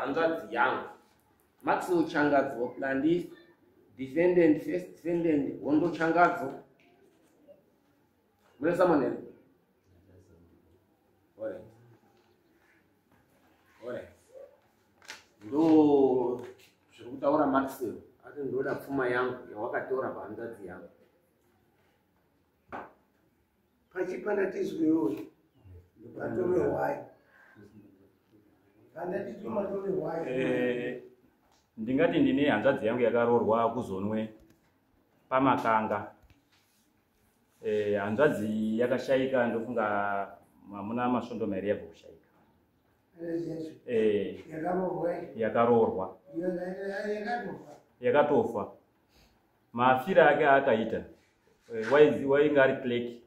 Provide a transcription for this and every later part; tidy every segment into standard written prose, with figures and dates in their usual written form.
Hanzvadzi yangu. Maxwell Changadzo Landis, defendant, first defendant, Hondo Changadzo. Mune someone here? Alright. Alright. Ndo zviri kutaura Maxwell. Ati ndoda pfuma yangu yawakatora pahanzvadzi yangu. Pachipanda tizwewo matove hwai. Pandatizwe matove hwai. Eh, ndingati ndine hanzvadzi yangu yakaroorwa kuzonwe pamakanga. Eh, hanzvadzi yakashaika ndofunga hamuna masvondo mairi yabva kushaika. Eh, yakaroorwa yakatofa. Mafiro ake aakaita eh, wainge ari clerk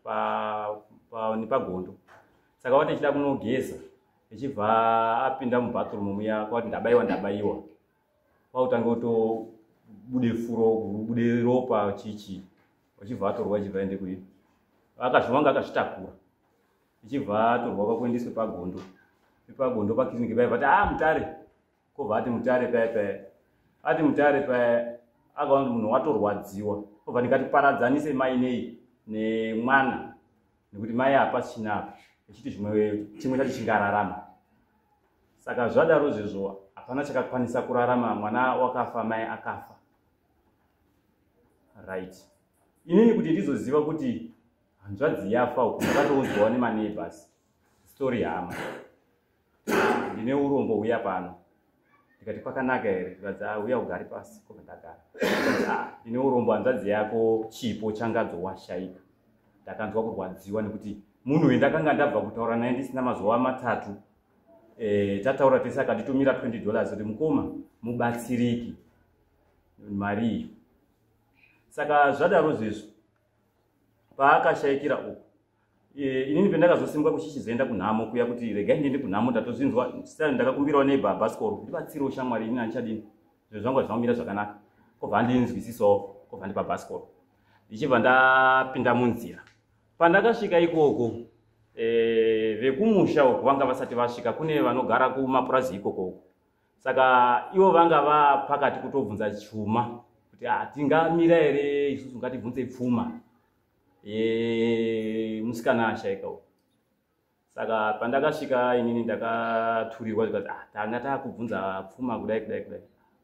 nepagondo saka wati achida kunogeza echibva apinda mubathroom muya kwati ndabaiwa ndabaiwa kwakutanga kutobude furo kubude ropa chichi wachibva atorwa achibva aende kui akazvivanga akazvitakura ichibva atorwa kwakuendeswe pagondo pagondo pakiriniki paya vati ah mutare kobva ati mutare paya paya ati mutare paya akaona kuti munhu watorwadziwa kobva ndingatiparadzanise mai nei nemwana nekuti mai hapasina apa echiti zvimwe chimwe chacho chingararama saka zvadaro zvezvo hapana chakakwanisa kurarama mwana wakafa mai akafa right inini kuti ndizoziva kuti hanzvadzi yafa uku ndakatoudzwawo nemaneighbors story hama ndine urombo huya pano ndikati kwakanaka here zvikanzi ah, huya ugare pasi kobva ndagara ah, ndine urombo hanzvadzi yako chipo changadzo washaika ndakanzwa kurwadziwa nekuti munhu uyu ndakanga ndabva kutaura naye ndisina mazuva matatu e, tataura tese akanditumira 20 dollars kuti mukoma mubatsiriki mari iyo saka zvadaro zvezvo paakashaikira uku e, inini pendakazosimuka kuchichizoenda kunhamo kuya kuti regai ndiende kunhamo ndatozvinzwa ndakakumbirawo neighbor bhasikoro ndibatsirewo shamwari inini andichadini zvinhu zvangu hazvina kumira zvakanaka kobva andinzwisisawo kobva ndipa bhasikoro ndichibva ndapinda munzira pandakasvika ikoko e, vekumusha uku vanga vasati vasvika kune vanogara kumapurazi ikoko uku saka ivo vanga vapakati kutobvunza chuma kuti ah, tingamira here isusu ngatibvunze pfuma musikana ashaika uyu saka pandakasvika inini ndakaturirwa zvikanzi ah, tanga takubvunza pfuma kudai kudai kudai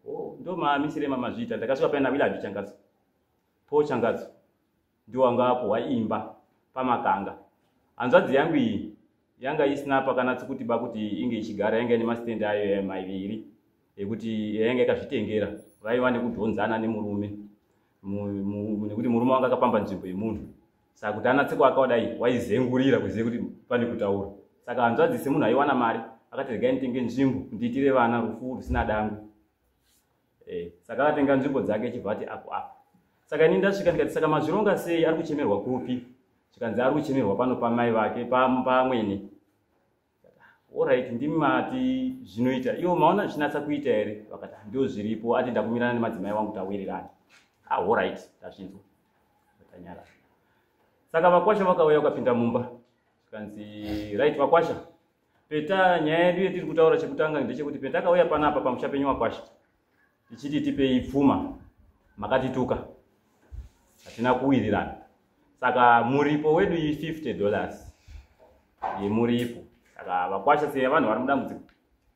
oh, ndo mamisire mamazviita ndakasvika paina wiladi changadzo po changadzo ndiwo anga apuhwa imba pamakanga hanzvadzi yangu iyi yanga isina pakanatsi kuti ba kuti inge ichigara yanga ine masitendi ayo maviri ekuti yanga yakazvitengera vaiva nekudhonzana nemurume nekuti murume wanga akapamba nzvimbo yemunhu saka kuti anatse kwakadai waizengurira kuziva kuti pane kutaura saka hanzvadzi semunhu aiwana mari akati regai nditenge nzvimbo ndiitire vana rufu rusina dangwe eh, saka akatenga nzvimbo dzake achibva ati apo apo saka ini ndasvika ndikati saka mazvironga sei ari kuchemerwa kupi zvikanzi ari kuchemerwa pano pamai vake pamwene Alright, ndimi mati zvinoita. Iwo maona zvichinatsa kuita here? Vakati ah, ndio zviripo. Ati ndakumirana nemadzimai wangu tawirirana. Ah, alright, tazvinzwa. Tanyara. Saka vakwasha vakauya vakapinda mumba. Zvikanzi right vakwasha. Peta nyaya yedu yetiri kutaura chekutanga ndechekuti peta akauya panapa pamusha penyu vakwasha. Tichiti tipei pfuma. Makatituka. Hatina kuwirirana. Saka muripo wedu i 50 dollars. Yemuripo. Saka vakwasha se vanhu vari mudambudziko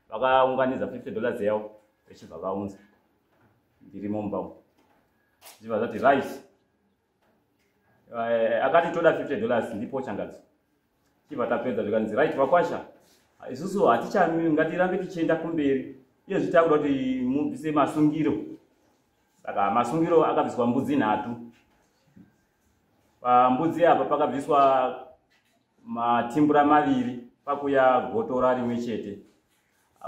vakaunganidza 50 dollars yavo vechibva vaunza. Ndirimo mumba umu. Zvichibva zvati right. Eh, akati toda 50 dollars ndipo changadzo. Chibva tapedza zvikanzi right vakwasha isusu hatichami ngatirambe tichienda kumberi. Iye zvitakuda kuti mubvise masungiro. Saka masungiro akabviswa mbudzi nhatu. Pambudzi apa pakabviswa matimbura maviri pakuya gotora rimwe chete.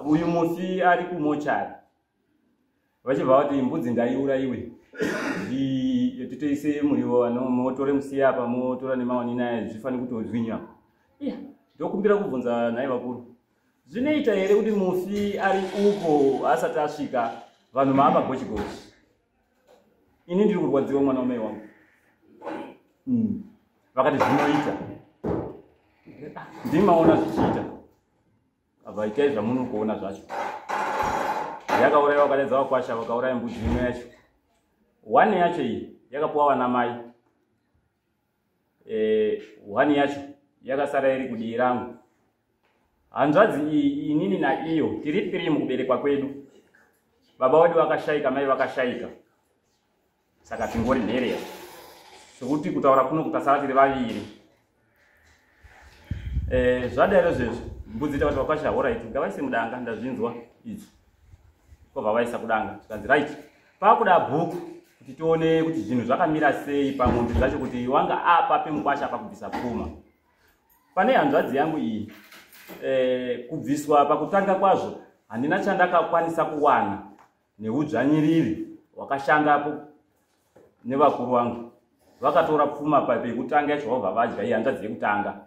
Uyu mufi ari kumochari. Vachibva vati mbudzi ngaiuraiwe. Titoise muriwo ano motore musiye apa motora nemawanina aya zvifanire kutodzwinywa. Iya, ndokumbira kubvunza nhai vakuru. Zvinoita here kuti mufi ari uko asati asvika vanhu maapa gochi gochi? Ini ndiri kurwadziwa mwana wamai wangu. Mm. Vakati zvinoita. Ndimaona zvichiita. Abva itai zvamunokuona zvacho. Yakauraiwa, vakadaidza vakwasha, vakauraya mbudzi imwe yacho. One yacho iyi yakapuwa vana mai. One yacho yakasara iri kudii rangu. Hanzvadzi iyi, inini naiyo tiri three mukuberekwa kwedu. Baba wedu vakashaika, mai vakashaika, saka tingori nherera, sokuti kutaura kuno kutasara tiri vaviri. Zvadaro zvezvo, mbudzi takati vakwasha, alright, ngavaise mudanga, ndazvinzwa idzi. Kwabva vaisa kudanga, tikanzi right, pakuda bhuku kuti tione kuti zvinhu zvakamira sei pamombe dzacho, kuti wanga apa pemukwasha pakubvisa pfuma pane hanzvadzi yangu iyi. Kubviswa pakutanga kwazvo handina chandakakwanisa kuwana neudzvanyiriri hwakashandapo nevakuru vangu. Vakatora pfuma pekutanga yacho, vabva vadya iyi hanzvadzi yekutanga.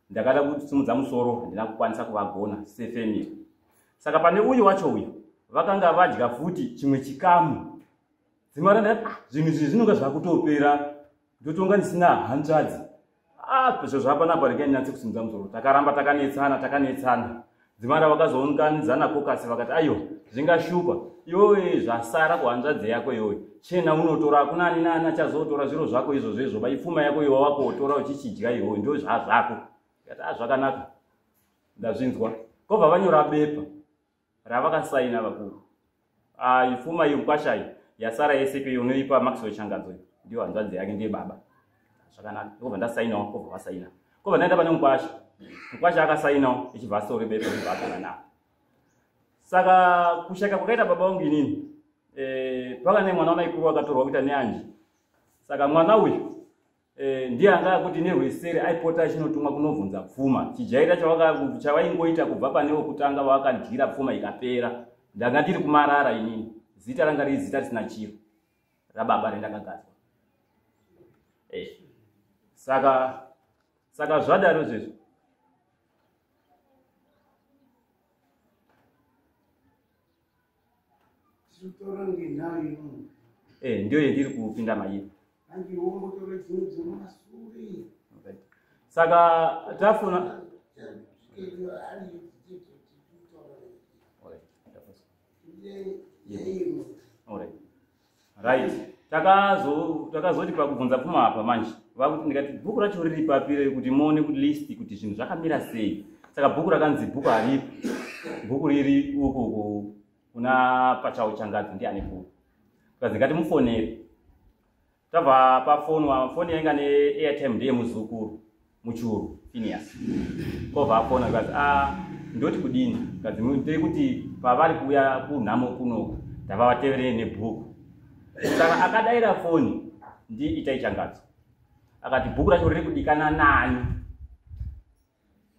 Ndakada kusimudza musoro, handina kukwanisa kuvagona sefamily. Saka pane uyu wacho uyu vakanga vadya futi chimwe chikamu. Dzimara ndati, "Ah, zvinhu izvi zvinonga zvakutopera, ndotonga ndisina hanzvadzi. Ah, zvo zvapanapa, regai ndinatse kusimudza musoro." Takaramba takanetsana, takanetsana. Dzimara vakazounganidzana kokasi, vakati, "Aiwa, zvingashupa iwewe, zvasara kuhanzvadzi yako iwewe, chena unotora, hakuna ani nani achazotora zviro zvako izvozvo izvo, baipfuma yako iwe wakotora uchichidya iwewe, ndo zvazvako." Kati, "A, zvakanaka, ndazvinzwa." Kobva vanyora bepa ravakasaina vakuru, "Ipfuma iyi mukwasha iyi yasara yese unoipa Maxwell Changadzo, ndiyo hanzvadzi yake, ndiye baba." Zvakanaka, ndobva ndasainawo, kobva vasaina, kobva ndaenda pane mukwasha. Mukwasha akasainawo, ichibva asore bepa, ichibva agara navo. Saka kushaka kwakaita baba vangu inini, pakane mwana wamaikuru akatorwa kuita neanji. Saka mwana uyu ndiye anga akuti nerwesere aipota achinotumwa kunobvunza pfuma, chijaira chavaingoita kubva pane wekutanga vavakadyira pfuma ikapera. Ndanga ndiri kumarara inini, zita ranga riri zita risina chiro rababa rendakagadzwa. Saka zvadaro zvezvo, Tichitora ngenhau inono. Ndiyo yendiri kupinda mairi. Handiwombotora dzimwe dzemumasure. Right. Saka tafuna. Alright, Alright. Right. Takazoti pakubvunza pfuma apa manje vakuti, ndikati bhuku racho riri papi kuti muone kuti list kuti zvinhu zvakamira sei? Saka bhuku rakanzi bhuku haripo, bhuku riri uku uku kuna Pachawo Changadzi, ndiani bhuku. Tukazi ngatimufonere. Tabva pafonwa, foni yainga neairtime ndeyemuzukuru Muchuru Phineas. Kobva afona, kazi, "A, ndoti kudini?" Kazi, "Ndiri kuti pavari kuuya kunhamo kunoku ndava vateverei nebhuku." Saka akadaira foni ndiItai Changadzo, akati, "Bhuku racho riri kudikana nani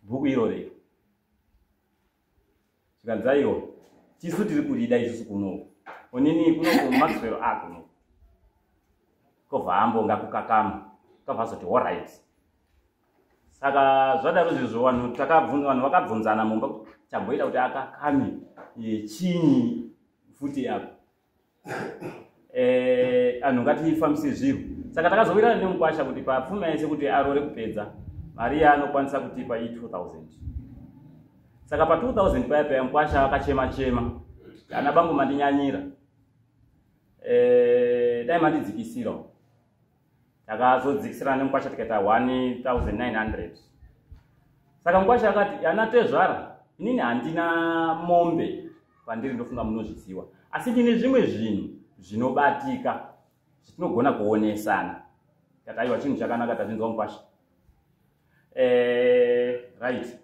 bhuku irorero?" Zvikanzi, "Aiwa, tisu tiri kurida isusu kunoku, onini kunoku Maxwell akunoku." Kobva ambonga kukakama, kabva azoti, "Alright." Saka zvadaro zvezvo, vanhu takabvunza, vanhu vakabvunzana mumba kuti chamboita kuti akakame chinyi futi apa. Anhu ngatifambise zviro. Saka takazowirana nemukwasha kuti papfuma yese kuti arore kupedza mari yaanokwanisa kutipa i2000. Saka pa2000 paya paya mukwasha akachema chema, "Ana bangu, mandinyanyira, dai mandidzikisirawo." Takazodzikisirana nemukwasha, tikaita 1900. Saka mukwasha akati, "Ana tezvara, inini handina mombe pandiri, ndofunga munozviziva, asi ndine zvimwe zvinhu zvinobatika zvitinogona kuonesana." Kati, "Aiwa, chinhu chakanaka, tazvinzwa mukwasha. Right,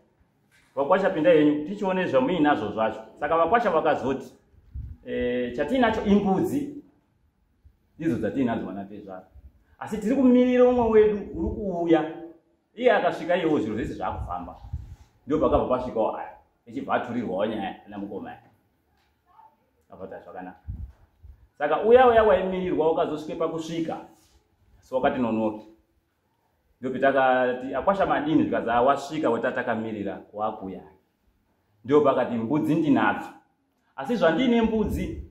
vakwasha, pinda yenyu tichione zvamuinazvo zvacho." Saka vakwasha vakazoti, "Chatiinacho imbudzi ndidzo dzatiinadzo, vana tezvara, asi tiri kumirira umwe wedu uri kuuya. Iye akasvika iyewo zviro zvese zvaakufamba." Ndo pakabva pasvikawo aya, ichibva aturirwawo nyaya namukoma aya, akati zvakanaka. Saka uya uya waimirirwa ukazosvike pakusvika, so wakati nonoki. Ndopetakati, "Akwasha, madini?" Zvikazi, "Awasvika wetatakamirira, wakuya." Ndio pakati, "Mbudzi ndinadzo, asi zvandine mbudzi,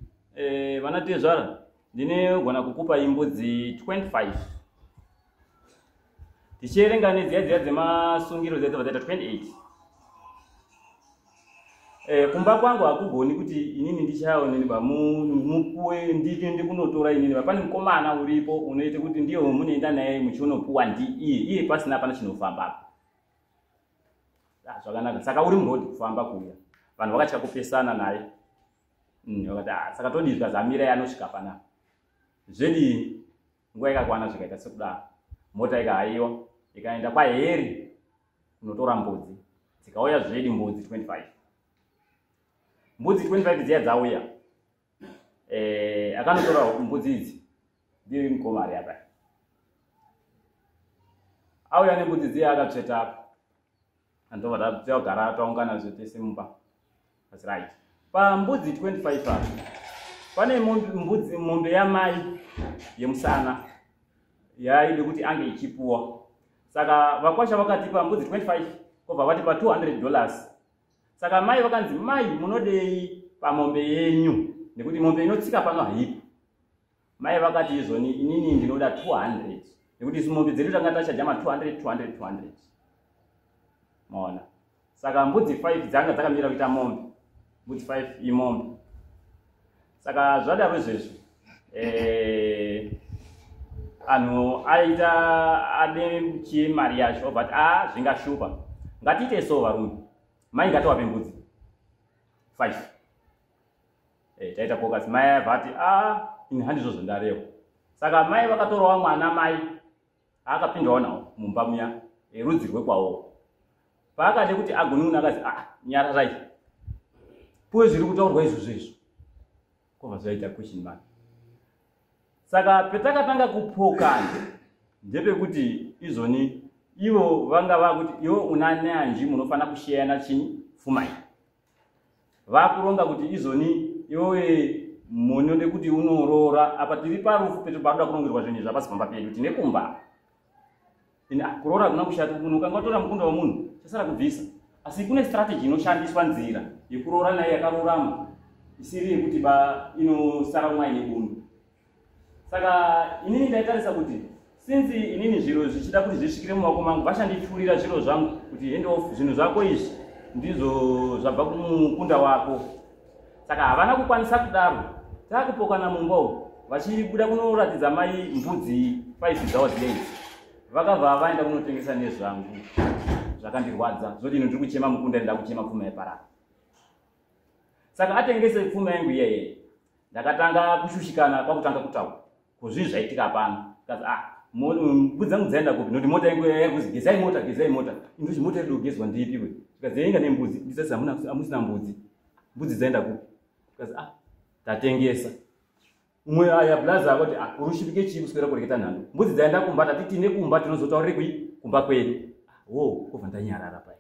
vana tezvara, ndinogona kukupa imbudzi 25, tichierenga nedziya dziya dzemasungiro dziya, dzabva dzaita 28." Kumba kwangu hakugoni kuti inini ndichayo nini ba mupuwe ndiende kunotora inini ba. Pane mukomana uripo unoite kuti ndiye munoenda naye muchinopuwa ndi iye iye pasina pana chinofamba. Zvakanaka. Saka uri murodhi kufamba kuuya, vanhu vakatya kupesana naye. Vakati saka todii? Zvikazamirai anosvika panapa zvedi. Nguva ikakwana zvikaita sekudaro, mota ikahaiwa ikaenda kwaheri kunotora mbudzi. Dzikauya zvedi mbudzi 25. Mbudzi 25 dziya dzauya, akanotora mbudzi idzi ndiri mukoma ari apa. Auya nembudzi dziya akatsveta apa, andobva tagara taungana tese mumba. That's right. Pambudzi 25 apa pane mbudzi mombe yamai yemusana yaide kuti ange ichipuwa. Saka vakwasha vakatipa mbudzi 25, kobva vatipa $200. Saka mai vakanzi, "Mai, munodei pamombe yenyu, nekuti mombe inotsika pano haipo?" Mai vakati, "Izvoni inini ndinoda 200, nekuti isu mombe dzedu tanga tachaja ma200 200 200." Maona? Saka mbudzi 5 dzanga dzakamira kuita mombe, mbudzi 5 imombe. Saka zvadaro izvezvo, anhu aita ade chie mari yacho, obva ati, "A, zvingashupa, ngatiite so varume, mai ngatiwape mbudzi 5." Taita kokasi. Mai abva ati, "A, ini handizvo zvandarewa." Saka mai vakatorawo mwana, mai akapindawo nawo mumba muya, rudzi rwekwawo. Paakade kuti agunun'una, akazi, "A, nyararai, puwe zviri kutaurwa izvozvo izvo." Kwobva zvaita question mark. Saka petakatanga kupokana ndepekuti izvoni ivo vanga vakuti, "Iwe una nanji, munofanira kusheyana chinyi pfuma iyi." Vakuronga kuti izvoni iwewe munode kuti unoroora apa, tiri parufu petu, paruda kurongerwa zvinhu izvi hapasi pamba pedu, tine kumba. Kuroora hakuna kushata. Munhu ukanga watora mukunda wemunhu, chasara kubvisa. Asi kune strategy inoshandiswa, nzira yekuroora naye yakarurama, isiri yekuti ba inosara umwe aine bundu. Saka inini ndaitarisa kuti since inini zviro zvichida kuti zvisvikire mumaoko mangu, vachandipfuurira zviro zvangu kuti hand off zvinhu zvako izvi ndizvo zvabva kumukunda wako. Saka havana kukwanisa kudaro. Taakupokana mumba umu, vachibuda kunoratidza mai mbudzi 5 dzavo dziya idzi, vakabva vaenda kunotengesa nezvangu. Zvakandirwadza zvoti ino ndiri kuchema mukunda, ndida kuchema pfuma yeparara. Saka atengese pfuma yangu iyeye, ndakatanga kushushikana, kwakutanga kutaura kuzvii zvaitika pano. Kazi, "Ah, mbudzi dzangu dzaenda kupi?" Nokuti mota yangu yakuzi, "Gezai mota, gezai mota." Indoti, "Mota yedu kugezwa ndipi we?" Zvikanzi, "Yainga nembudzi." Ndisati hamusina mbudzi, mbudzi dzaenda kupi? Kazi, "Ah, tatengesa." Umwe aya blaza akati, "Ah, urushipike chii kuswera kureketa nhando? Mbudzi dzaenda kumba, tati tine kumba, tinozotaurire kui kumba kwedu." Wo kubva ndanyarara pai.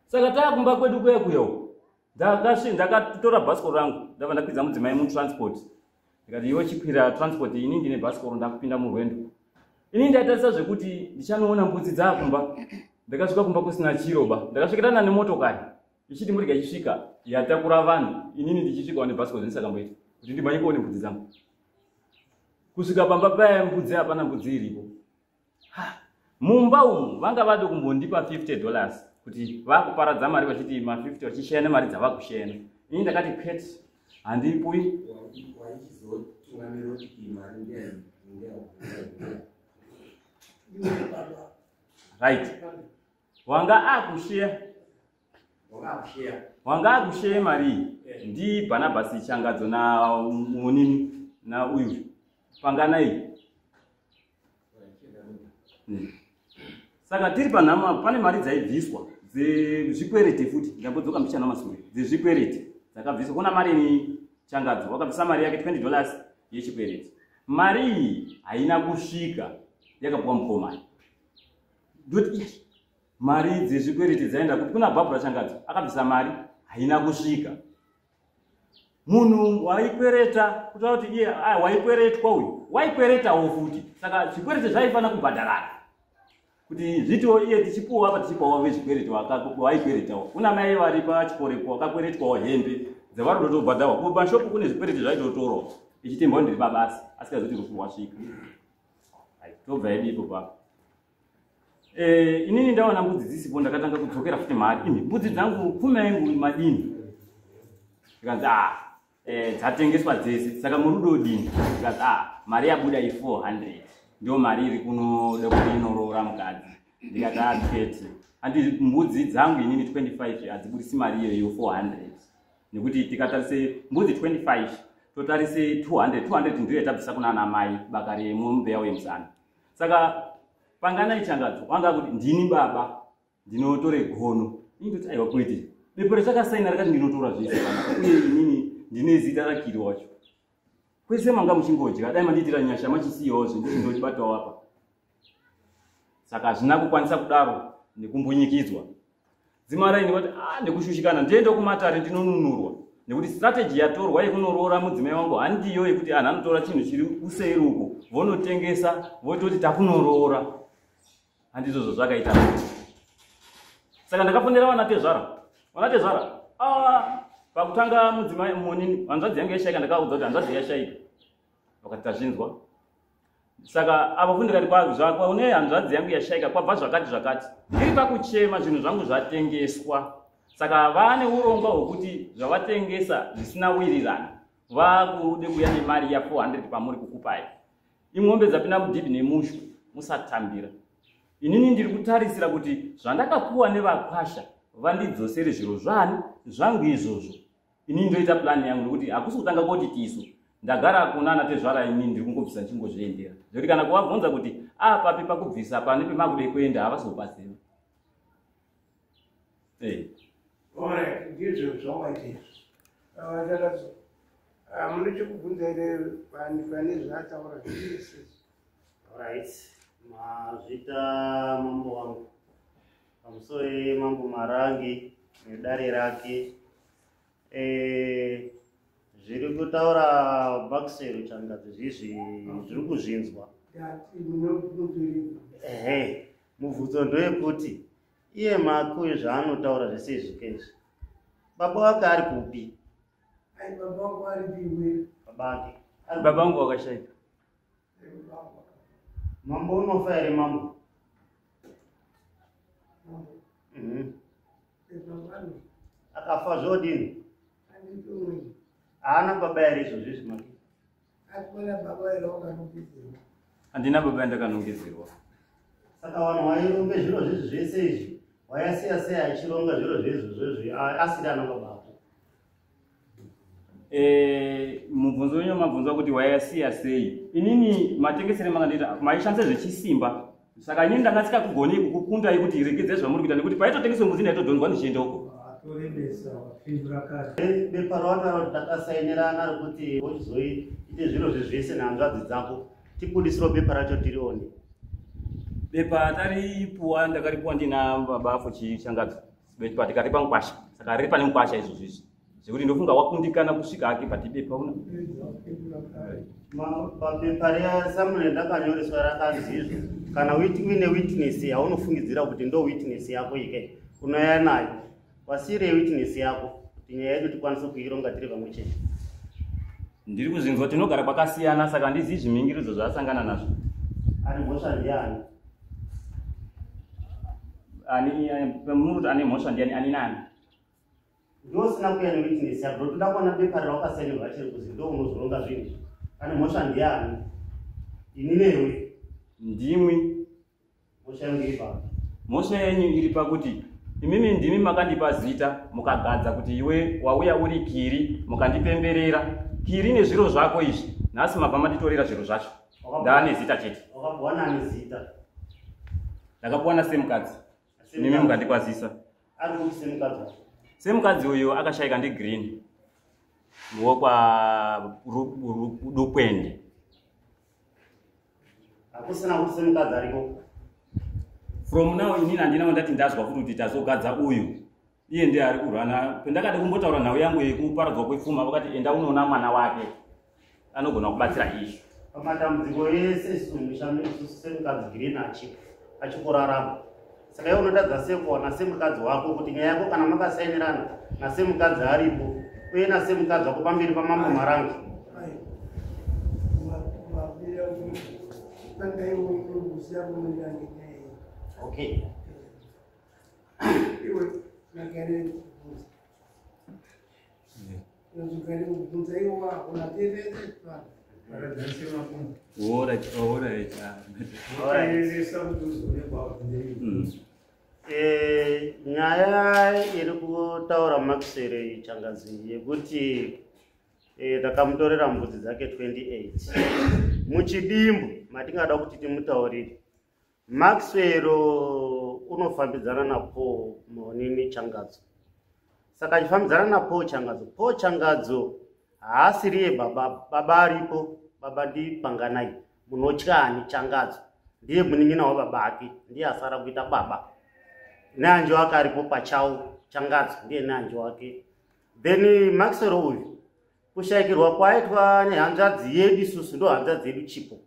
Saka taakumba kwedu kuya kuya uko, ndakatora bhasikoro rangu, ndabva ndakwidza mudzimai mutransport. Ndikati, "Iwe chikwira transport, ini ndine bhasikoro, ndakupinda murwendo." Ini ndaitarisa zvekuti ndichanoona mbudzi dzaakumba. Ndakasvika kumba kusina chiroba. Ndakasvikirana nemotokari ichiti murega ichisvika yatakura vanhu, inini ndichisvikawo nebhasikoro zvendisakamboita kuti ndimhanye kuone mbudzi dzangu. Kusvika pamba paya, mbudzi hapana, mbudzi iripo. Mumba umu vanga vade kumbondipa $50 kuti vakuparadza mari, vachiti ma50 vachishayana mari dzavakushayana. Ini ndakati, "Kwete, handipui." Waichizotungamira kuti iyi mari ndeya Right, wanga akusheya. Wakakusheya. Wanga akusheya mari iyi ndi Bhanabhasi Changadzo na munini na uyu Panganai. Saka tiri panhama, pane mari dzaibviswa dzezvikwereti futi. Ndambodzoka mbichana masure. Dzezvikwereti dzakabviswa kuna Marini Changadzo, wakabvisa mari yake $20 yechikwereti. Mari iyi haina kusvika, yakapuwa mukomana. Ndoti ichi mari dzezvikwereti dzaenda kuti kuna Bhabhura Changadzo, akabvisa mari, haina kusvika. Munhu waikwereta, kutaura kuti iye waikweretwa uyu waikweretawo futi. Saka zvikwereti zvaifanira kubhadharana kuti zvitiwo iye tichipuwa apa, tichipawo vezvikwereti waikweretawo. Kuna mai vari pachikorepo vakakweretwawo hembe dzavari kutotobhadharwa kumashopu. Kune zvikwereti zvaitotorwa ichitembwa ndiri pabasa, asikazoti rufu rwasvika. Tobva yedu ipo papo. Inini ndaona mbudzi dzisipo, ndakatanga kudzokera futi mari. Imi, mbudzi dzangu, pfuma yangu madini? Zvikanzi a dzatengeswa dzese, saka muri kudodini? Zvikanzi a mari yabuda i400, ndio mari iri kunoda kuti inoroora mukadzi. Ndikati a 30 handi mbudzi dzangu inini 25 hadzibudisi mari iyoyo 400, nekuti tikatarise mbudzi 25 totarise 200, 200 ndiyo yatabvisa kuna ana mai baka remombe yavo yemusana. Saka Panganai Changadzo wanga kuti ndini baba ndinotore gono. Ini ndoti aiwa kwete, bepo ratakasaina rakati ndinotora zvese panapa, uye inini ndine zita raKiri wacho. Kwese manga muchingodya, dai mandiitira nyasha machisiyawo zve ndichindobatawo apa. Saka hazvina kukwanisa kudaro nekumbunyikidzwa. Dzimara ini vati nekushushikana ndiende kumatare ndinonunurwa, nekuti strategy yatorwa yekunoroora mudzimai wangu handiyo yekuti anhu anotora chinhu chiri kuseri uko vonotengesa vototi takunoroora. Handizvozvo zvakaita. Saka ndakafonera vanatezvara, vanatezvara pakutanga mudzimai munini hanzvadzi yangu yashaika, ndakaudza kuti hanzvadzi yashaika, vakati tazvinzwa. Saka apo futi ndikati zvakwa une hanzvadzi yangu yashaika kwabva zvakati zvakati, ndiri pakuchema zvinhu zvangu zvatengeswa. Saka vane urongwa hwekuti zvavatengesa zvisina wirirana vakude kuuya nemari ya 400 pamuri kukupai. Imombe dzapinda mudhibhi nemushwe, musatambira. Inini ndiri kutarisira kuti zvandakapuwa nevakwasha vandidzosere zviro zvani zvangu izvozvo. Inini ndoita plani yangu, nekuti hakusi kutanga koti tisu ndagara kuna ana tezvara, inini ndiri kungobvisa ndichingozviendera, zvekuti kana kuvabvunza kuti papi pakubvisa pane pemakude kuenda havazopaziva. Alright, ndizvo zvawaita izvo. Chakazo mune chekubvunza here pane zvaataura zvese? Alright, mazvita mambo wangu. Pamusoro mambo Marangi nedare rake. Zviri kutaura Maxwell Changadzi zvizvi zviri kuzvinzwa. Ndati munobvunzirei? Ehe, mubvunzo ndeyekuti iye Mako zvaanotaura zvese izvi kezvi, baba wake ari kupi? Ai, baba wako ari piwe? Baba ake ari Baba vangu vakashaika. Mambo unofa here mambo? Mambo. Baba ano. Akafa zvodini? Anditi umweni. Haana baba here izvozvo izvi Maki? Akuna baba here wakanongedzerwa? Handina baba yandakanongedzerwa. Saka vanhu vaironge zviro zvezvi zvese izvi wayasiya sei achironga zviro zvezvozvo asiri ana baba ako? Mubvunzo wenyu mabvunza kuti wayasiya sei. Inini matengesere makandiita maishandisa zvechisimba, saka inini ndanga ndisingakugoni kukukundai kuti regedzai zvamuri kuita, nekuti paitotengeswa mbudzi ndaitodhonzwa ndichienda uko. Atorembesa, wapindura kare. Bepa rawataura kuti takasainirana rekuti uchizoite zviro zvezvese nehanzvadzi dzako, tibudisirewo bepa racho tirione. Bepa taripuwa, ndakaripuwa ndina baba afo Changadzo, bepa tikaripa mukwasha, saka riri pane mukwasha izvozvo izvi, zvekuti ndofunga wakundikana kusvika hake pati bepa una. Wapindura kare. Pabepa riya Samuel ndakanyoreswa rakanzi izvo kana uine witness yaunofungidzira kuti ndo witness yako ike unouya nayo, wasiyirei witness yako kuti nyaya yedu tikwanise kuironga tiri pamwe chete. Ndiri kuzvinzwa, tinogara kwakasiyana, saka handizii zvimingiridzo zvaasangana nazvo. Ane mhosva ndiani? Ani muri kuti ane mhosva ndiani, ani nani? Ndosina kuuya newitness yako, ndotoda kuona bepa rawakasainirwa chiri kuzi ndo unozoronga zvinhu. Ane mhosva ndiani, ini newe? Ndimwi. Mhosva yangu iri papi? Mhosva yenyu iri pakuti imimi ndimi makandipa zita, mukagadza kuti iwe wauya uri Kiri, mukandipemberera Kiri nezviro zvako izvi. Nhasi mabva manditorera zviro zvacho, ndaane zita chete. Wakapuwa nani zita? Ndakapuwa nasemukadzi, mimi mukandikwazisa. Ari kupi semukadzi wacho? Semukadzi uyu akashayika, ndiGreen wokwa Dukwende. Hakusina kuti semukadzi ariko? From now inini handina wandati ndazwa futi kuti tazogadza uyu, iye ndiye ari kurwana. Pendakada kumbotaura nhau yangu yekuparadzwa kwepfuma, vakati enda unoona mwana wake anogona kubatsira izvi. Pamatambudziko ese isusu mumisha medu, isusu semukadzi Green achipo achikurarama, saka iwe unotadza sei kuwana semukadzi wako kuti nyaya yako kana makasainirana nasemukadzi aripo uye nasemukadzi wako pamberi pamambo Marangi? Ai, mabira pandaiwo inokuziya kumirira ngenyaya iyi. Okay. Iwe nagarere kubvunza. Nozogare kubvunza iwo hakuna tevedzwa. Paradzanise makumbo. Alright, alright. Unoteeresa kuti uzoonekwa kuti Nyaya iri kutaura Maxwell Changazi yekuti takamutorera mbudzi dzake 28 muchidimbu matingada kuti timutaurire. Maxwell unofambidzana naPaul Monini Changadzo. Saka achifambidzana naPaul Changadzo, Paul Changadzo haasiriye baba, baba aripo, baba ndiPanganai Munotyani Changadzo, ndiye munin'ina wababa ake, ndiye asara kuita baba. Neanji wake aripo pachawo Changadzo, ndiye neanji wake. Then Maxwell uyu kushayikirwa kwaitwa nehanzvadzi yedu isusu, ndo hanzvadzi yedu Chipo.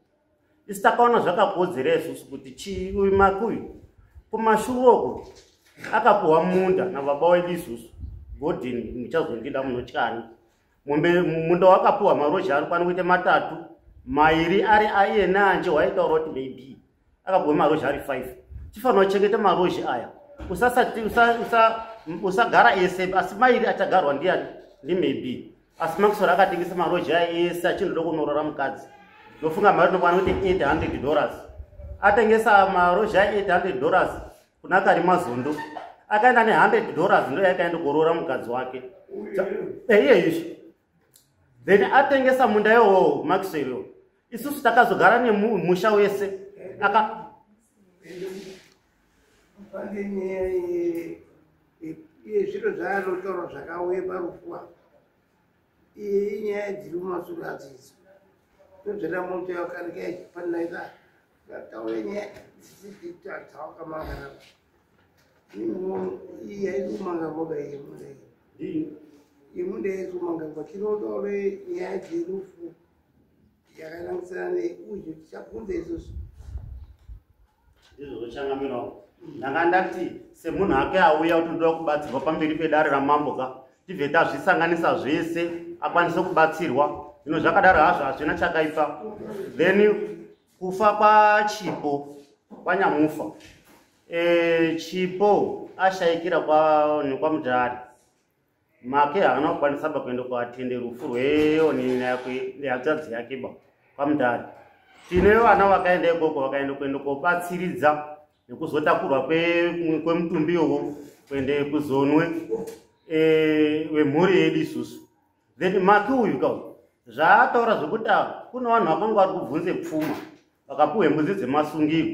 Isi takaona zvakakodzera isusu kuti uyu Makuyu kumashure uku akapuhwa munda nababa wedu isusu Godin Muchazondida Munotyani. Munda wakapuhwa marozha ari kwani kuite matatu, mairi ari aiye neanje waitaura kuti maybe akapuhwa marozha ari 5. Chifanira kuchengeta marozha aya, usagara ese, asi mairi achagarwa ndiani? Ndi maybe. Asi Maxwell akatengesa marozha aya ese achindoda kunorora mukadzi. Ndofunga mari inokwana kuti $800. Atengesa marozha aya $800 kuna Karimazondo, akaenda ne$100 ndo yakaenda kuroora mukadzi wake. Iye izvi. Then atengesa munda iwowo Maxwell, isusu takazogara nemusha wese. Pane nyaya yezviro zvaanotaura zvakauya parufu apa. Iye inyaya dziri mumashure adzidzo. Todzvera moto yakareka ichipanaisa. Ngataure nyaya dzakamangarapa. Iyi haisi kumangarwa iyi munda iyi. Iyi munda haisi kumangarwa. Tinotaure nyaya dzerufu yakanangisana neuzvo tichabvunza isusu. Ndizvo zvochangamirawo. Ndanga ndati semunhu ake auya kuti ndoda kubatsirwa pamberi pedare ramambo ka, tibve tazvisanganisa zvese akwanise kubatsirwa. Zvino zvakadaro hazvo hazvina chakaipa. Then kufa kwaChipo kwanyamufa, Chipo ashayikira kwaMutare, make haana kukwanisa ba kuenda kuatende rufu rweonini yake nehanzvadzi yake ba kwaMutare. Tine vana vakaenda ikoko, vakaenda kuenda kobatsiridza nekuzotakurwa kwemutumbi iwowo kuende kuzonwe wemhuri yedu isusu. Then Maki uyu ka zvaataura zvekuti kune vanhu vakanga vari kubvunze pfuma vakapuhwe mbudzi dzemasungiro,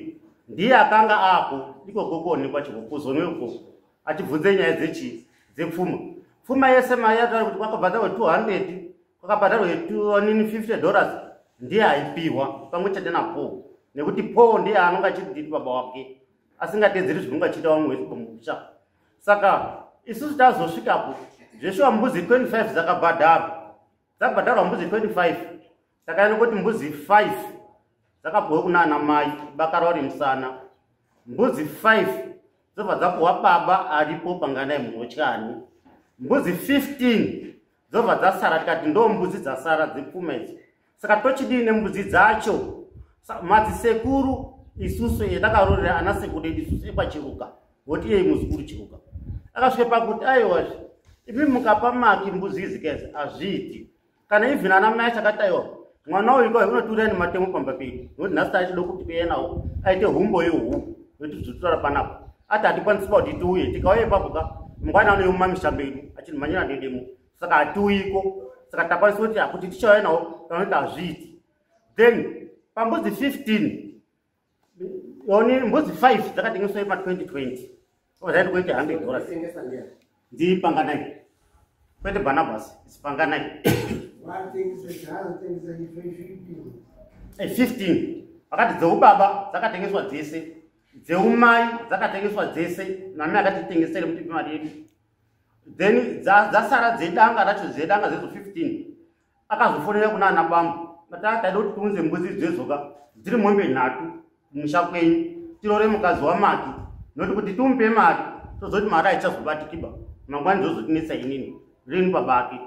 ndiye akanga ako ikoko kuonekwa chiko kuzonwe ikoko achibvunze nyaya dzepfuma. Pfuma yese mari yataura kuti kwakabhadharwa 200, kwakabhadharwa $250, ndiye aipiwa pamwe chete naPaul, nekuti Paul ndiye anonga achiti nditi baba wake, asingatedzeri zvinonga achiita vamwe vese pamusha. Saka isusu tazosvikapo zveshuwa mbudzi 25 dzakabhadharwa, dzabhadharwa mbudzi 25. Takaenda kuti mbudzi 5 dzakapuhwe kuna ana mai bakarwa remusana, mbudzi 5 dzobva dzapuhwa baba aripo Panganai Munotyani, mbudzi 15 dzobva dzasara. Tikati ndo mbudzi dzasara dzepfuma idzi, saka tochidii nembudzi dzacho? Madzisekuru isusu etakarorera ana sekuru edu isusu ekwaChiruka, voti iyei muzukuru Chiruka akasvika pakuti aiwazve imi mukapa Maki mbudzi idzi kaidzi hazviiti. Kana even ana mai achakati aiwa mwana uyu kai unotiuraya nematemo pamba pedu, nokuti nhasi tachida kuti kuuya nawo aite humbo yehuku, nokuti zvotaura panapa ati hatikwanisi pa kuti tiuye, tikauya ipapo ka mangwana anouya mumamisha medu achinhumanyira nedemo, saka hatiuyiko. Saka takwanisa kuti kuti tichauya nawo kana kuti hazviiti. Then pambudzi 15 oni mbudzi 5 dzakatengeswa ima 2020 ozaenda kuita $100. Tengesa ndiani? NdiPanganai, kwete Barnabas, its Panganai. Watengesa chaazotengesa ife zvipimo. 15 vakati dzeubaba dzakatengeswa dzese, dzeumai dzakatengeswa dzese, nami akatitengesere kuti mari yedu. Then dzasara dzedanga racho, dzedanga dzezo 15 akazofonera kuna ana bambo matata taida kuti tiunze mbudzi dzezoka dziri mombe 3 kumusha kwenyu tirore mukadzi waMaki, noti kuti timupe mari tozoti mari haichazobatikiba mangwani dzozotinetsa inini rini babake.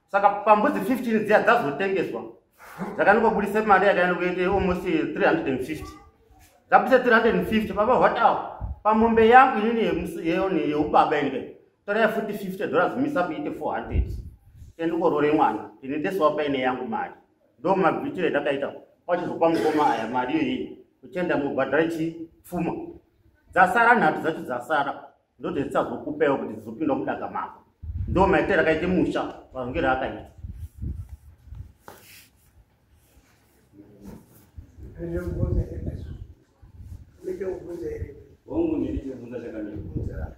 Saka pambudzi 15 dziya dzazotengeswa dzakanongobudisa mari yakaenda kuite almost 350. Dzabudisa 350, baba what awo pamombe yangu inini yeubaba inike torai futi $50 misa kuite 400. Tendingorore mwana, ndinendesawo paine yangu mari. Ndo mabvitiro etakaita. Wachizopa mukoma aya mari iyoyi. Uchienda mubhadhara chipfuma. Dzasara nhatu dzacho dzasara. Ndodzisazokupewo kuti dzizopinda mudaka mako. Ndo maitiro akaita musha marongero akaita. Hongu, ndirichibvunza chakamira.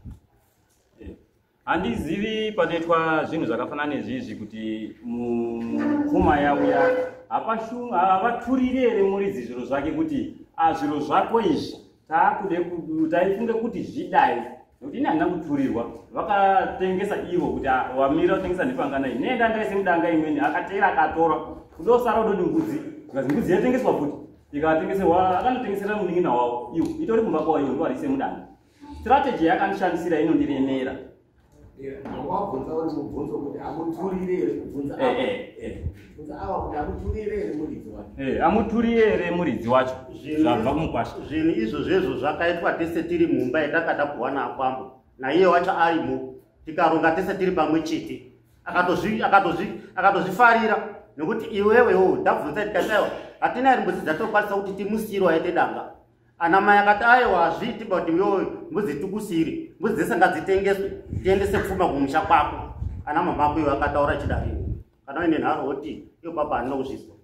Handizivi panoitwa zvinhu zvakafanana nezvizvi kuti mupfuma yauya havaturire here muridzi zviro zvake kuti zviro zvako izvi taakude taifunge kuti zvidai, nekuti ini handina kuturirwa. Vakatengesa ivo kuti wamira kutengesa nepanganai nenda ndaise mudanga imweni akateera akatora kudosara udoti mbudzi zikazi mbudzi yatengeswa futi ikatengeserwa akanotengesera munin'ina wavo iwo itori kumba kwavo iwo ndowarise mudanga. Strategy yakandishandisira inondiremera. Wabvunza uri mubvunzo kuti amuturire here kubvunza bvunza ava kuti amuturire here muridzi wacho. Amuturire here muridzi wacho zvabva kumukwasha. Zvinhu izvozvezvo zvakaitwa tese tiri mumba yatakada kuwana akwambo naiye wacho arimo, tikaronga tese tiri pamwe chete. Akatozvifarira nekuti iwewewo ndabvunza tikati aiwa hatina here mbudzi dzatokwanisa kuti timusiyire waite danga. Ana mai akati aiwa hazviiti but iwewe mbudzi tikusiyire, mbudzi dzese ngadzitengeswe tiendese pfuma kumusha kwako. Ana mama ako iwe akataura chidariro kana uine nharo woti iyo papa handina kuzvizwa.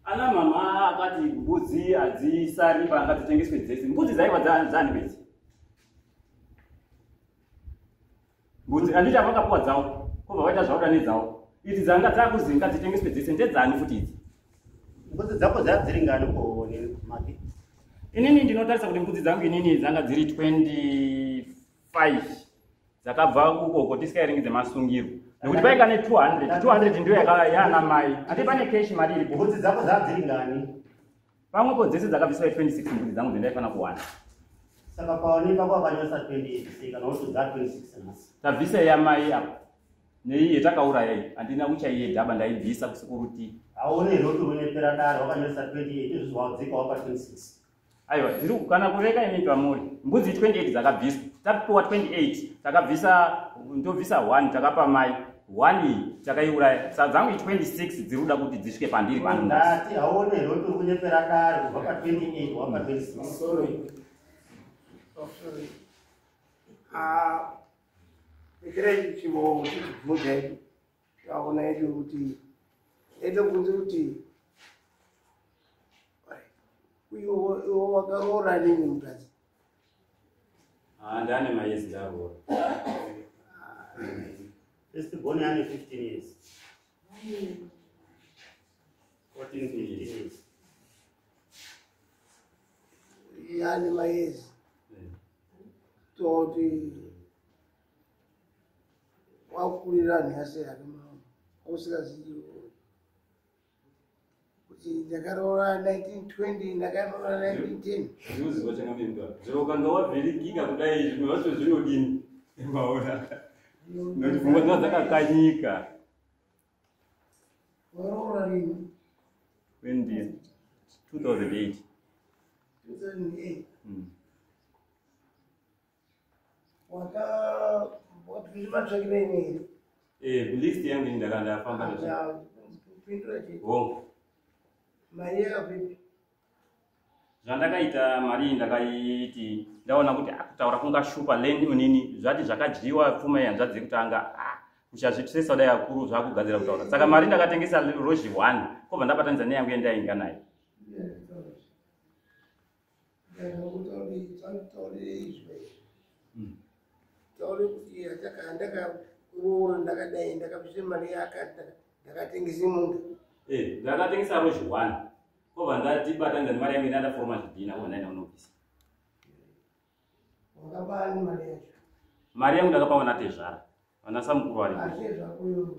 Ana mama akati mbudzi hadzisari pangadzitengeswe dzese. Mbudzi dzaiva dzani bedzi. Mbudzi handiti avakapuwa dzavo kobva vaita zvauda nedzavo. Idzi dzanga dzakuzi ngadzitengeswe dzese ndedzani futi idzi. Mbudzi dzako dzadziri ngani ko maki? Inini ndinotarisa kuti mbudzi dzangu inini dzanga dziri 25 dzakabva ukoko tisikaerengi dzemasungiro. Nekuti painga ne 200, 200 ndiyo yana mai. Ati pane cash mari iripo. Mbudzi dzako dzadziri ngani? Pamwepo dzese dzakabviswa 26 mbudzi dzangu dzendaifanira kuwana. Saka paonekwa kwakanyosa 28 kana kuti dza 26 nhasi. Tabvisa yamai apa. Neiyi yatakauraya iyi handina kuchaiyedhaba ndaibvisa kusikuruti. Aone here kuti unonyepera dare wakanyosa 28 izvozvo wadzika wapa 26. Aiwa ndiri kana kureka imi pamuri. Mbudzi 28 dzakabviswa. Tapiwa 28 takabvisa ndobvisa 1 takapa mai. 1 iyi takaiuraya. Saka dzangu 26 dziri kuda kuti dzisvike pandiri pano. Ndati aone here kuti uri kunyepera dare kubva pa 28 wapa 26. Sorry. Sorry. Rekerai chimo tichibvunza hedu taona hedu kuti edobvunze kuti iwo wakaroora nini mukadzi? Ndane mayezi ndaroora. First born yane 15 years. 14 15 years. Yane mayezi. Toti wakurira nhasi yake mama usingazivi kuti ndakaroora 1920 ndakaroora 1910. Ndinoziva changamire zviro ukanga wavhiringika kudai zvimwe zvacho zvinodini maona nekuti pfungwa dzinova dzakakanyika. Waroora rini? 2008. 2008. Wakatsvakira ini here? List yangu ini ndakandafamba nazvo. Kupindura chete. Hongu. Mari yakabvepi? Zvandakaita mari iyi ndakaiti ndaona kuti kutaura kungashupa land munini zvati zvakadyiwa pfuma yehanzvadzi yekutanga kuchazvitresa kudai akuru zvakugadzira kutaura. Saka mari ndakatengesa rozhi 1 kobva ndabatanidza neyangu yendainga nayo. Taure kuti ndakaroora ndakadai ndakabvisa mari yakati ndakatengesa munda. Ndakatengesa rozhi 1 kobva ndatibatanidza nemari yangu indaforoma zvidhina kobva ndaenda kunobvisa. Wakapa ani mari yacho? Mari yangu ndakapa vana tezvara vana samukuru varipo. Atezvakuyo.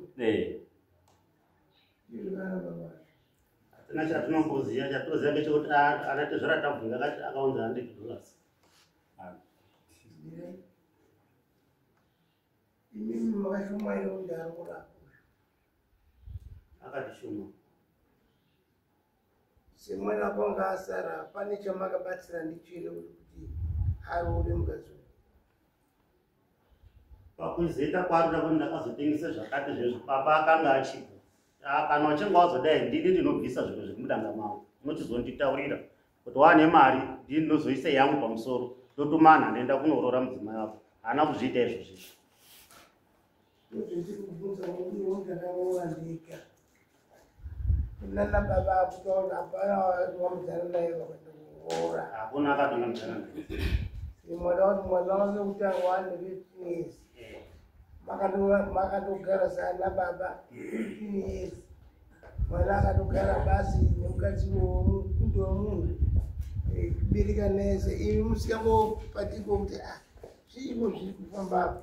Hatina chatinomboziva, chatinoziva ngechekuti ana tezvara tabvunza akati akaunza $100. Imimi makashuma here kuti ndaroora? Akatishuma. Semwana kwanga asara pane chamakabatsira ndichire kuti aroore mukadzi uyu. Pakuzoita kwaari kuti ndakazotengesa zvakati zvezvo, baba akanga achipo. Kana uchinge wazodai, ndini ndinobvisa zviro zviri mudanga mavo. Unochizonditaurira kuti waane mari, ndini ndinozoisa yangu pamusoro, ndotumana ndoenda kunoroora mudzimai wako. Haana kuzviita izvozvo. Ndozvendiri kubvunza murume ndakaroora ndega. Nana baba akutaura hapana wamudzana naye vakaenda kuroora. Hakuna akatungamidza naye. Mwana wati mwana wake kutanga wane 15 years. Makatogara sana baba 15 years. Mwana akatogara basi nemukadzi wemukundi wemunhu. Kubereka nese imi musingambopatiko kuti ah zviiko zviri kufamba apa.